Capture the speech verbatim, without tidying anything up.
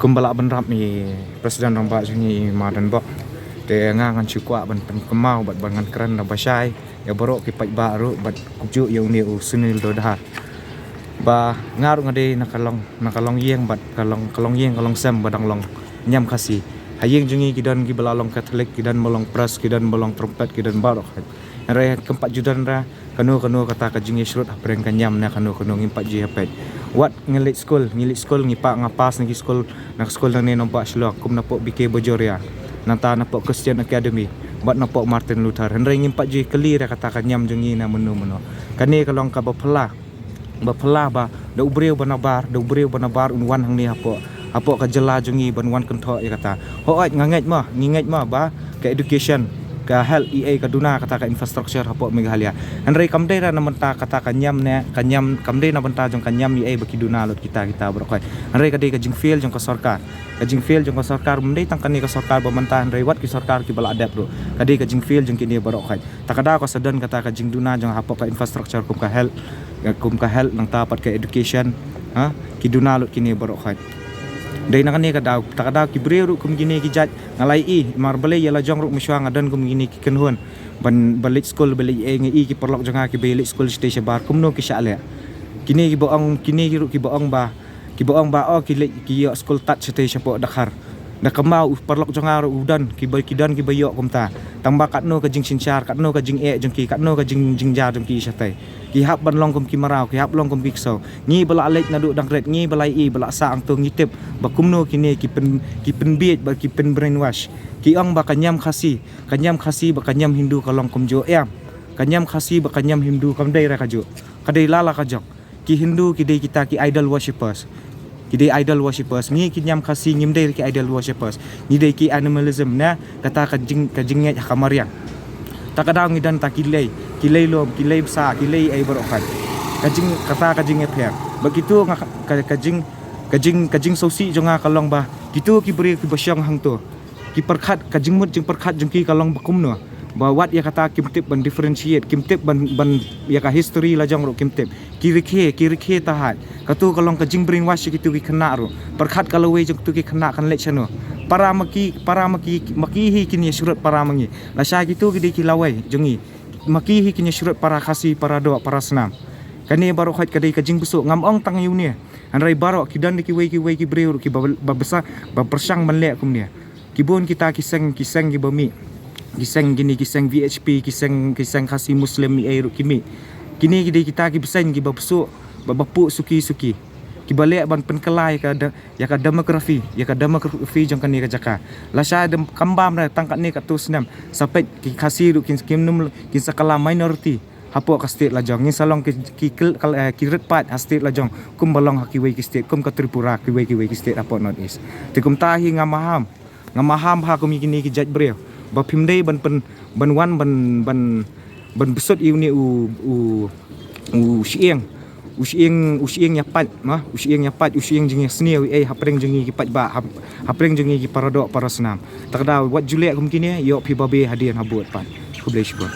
Kumba lah bynrap i President Rangbah jong ngi i Ma Donbok. Te nga ngan shu kwah ban pynkynmaw bad ban ngan kren da ba shai ïa baroh ki paidbah ruh bad kumjuh ïa une u Sunil Dodhar. Ba nga ruh nga dei na ka long, na ka longïing bad ka long, ka longïing ka longsem ba dang long niam Khasi. Ha ïing jong ngi ki don kiba la long Katholik, ki don ba long Pres, ki don ba long Trumpet, ki don baroh. Hynrei kam pat ju don re kano kano kata ka jingïasyrut hapdeng ka niam ne kano kano, ngim pat ju ïa peit. Wat ngi leit skul, ngi leit skul, ngi pah, nga pass na ki skul, na ka skul nangne na Bah Shillong, kum napoh B K Bajoria, nangta napoh Christian Academy bad napoh Martin Luther. Hynrei ngim pat ju ïa kylli re kata ka niam jong ngi na mano mano. Kane ka long kaba phylla, ba phylla ba da u briew ba nabar, da u briew ba nabar un wan hangne hapoh, hapoh ka jylla jong ngi ban wan kynthoh ïa kata. Hooid, nga ngeit mo, ngi ngeit mo ba ka education, ka health, ïa ka duna kata ka infrastructure hapoh Meghalaya. Hynrei kam dei re na bynta kata ka niam ne ka niam, kam dei na bynta jong ka niam ïa ba ki duna lut kita, kita baroh khoit. Hynrei ka dei ka jingfail jong ka sorkar. Ka jingfail jong ka sorkar, ym dei tang kane ka sorkar ba mynta, hynrei wat ki sorkar kiba la dep ruh, ka dei ka jingfail jong kine baroh khoit. Ta ka daw ka sa don kata ka jingduna jong hapoh ka infrastructure kum ka health, kum ka health nangta pat ka education, ha, ki duna lut kine baroh khoit. Dei na kane ka daw, ta ka daw ki briew ruh kum kine ki jait, nga la ïohi, mar balei ïa la jong ruh mynshuwa nga don kum kine ki kynhun ban ba leit skul, ba leit ïa ngi ki paralok jong nga kiba ïa leit skul shatei shabar, kumno ki shah leh. Kine kiba ong, kine ki ruh kiba ong ba, kiba ong ba, oh, ki leit ki ïoh skul tad shatei shapoh Dkhar. Da kynmaw u paralok jong nga ruh u don, kiba, ki don kiba ïoh kumta. Tang ba katno ka jingsynshar, katno ka jingeh jong ki, katno ka jing, jingjar jong ki shatei. Ki hap ban long kum ki mraw, ki hap long kum ki ksew. Ngi ba la leit naduh dang rit, ngi ba la ïohi, ba la sah hangto ngi tip ba kumno kine ki pyn, ki pynbiej, ba ki pyn brainwash. Ki ong ba ka niam Khasi, ka niam Khasi bad ka niam Hindu ka long kumjuh, ïa. Ka niam Khasi bad ka niam Hindu kam dei re kajuh. Ka dei la la ka jong. Ki Hindu ki dei kita ki idol worshippers. Ki dei idol worshippers. Ngi ki niam Khasi ngim dei ki idol worshippers. Ngi dei ki animalism, ne kata ka jing, ka jingngeit ha ka mariang. Ta ka daw ngi don ta ki lei, ki lei lum, ki lei bsa, ki lei ei baroh khoit. Ka jing, kata ka jingïapher. Bad kito nga ka, ka jing, ka jing, ka jingsngewsih jong nga ka long ba kito ki briew kiba shong hangto, ki pyrkhat, ka jingmut jingpyrkhat jong ki ka long ba kumno. Ba wat ïa kata kim tip ban differentiate, kim tip ban, ban ïa ka history la jong ruh kim tip. Ki rkhie, ki rkhie tahait. Kato ka long ka jing brainwash ïa kito ki khynnah ruh. Pyrkhat ka lawei jong kito ki khynnah kan leit shano. Para ma ki, para ma ki, ma ki hi kin ïasyrut para ma ngi. Lashai kito ki dei ki lawei jong ngi. Ma ki hi kin ïasyrut para Khasi, para doh, para snam. Kane baroh khoit ka dei ka jingbsuk, ngam ong tang ïa une. Hynrei baroh ki don da kiwei kiwei ki briew ruh kiba, ba bsa, ba pyrshang ban leh kumne. Ki bun kita ki seng, ki seng kiba mih. Ki seng kine, ki seng V H P, ki seng, ki seng Khasi Muslim ei ruh ki mih. Kine ki dei kita ki bseiñ kiba bsuk, ba, ba puh suki suki. Kiba leh ban pynkylla ïa ka de, ïa ka demography, ïa ka demography jong kane ka jaka. Lashai dem kam bam re tang katne katto snem. Sa peit ki Khasi ruh kin, kin nym, kin sa kylla minority hapoh ka state la jong. Ngin sa long ki, ki, ki, eh, ki rit paid ha state la jong. Kumba long ha kiwei ki state, kum ka Tripura, kiwei kiwei ki state hapoh North East. Te kumta hi nga maham. Nga maham ha kum ïa kine ki jait briew. Ba phim dei ban pyn, ban wan ban, ban, ban bsut ïa une u, u, u shyieng. U shyieng, u shyieng ïapait, ma, u shyieng ïapait, u shyieng jingïasniew ei hapdeng jong ngi ki paidbah, hap, hapdeng jong ngi ki para doh, para snam. Ta ka daw wat ju leh kum kine, ïoh phi babe hadien habud pat. Khublei shibun.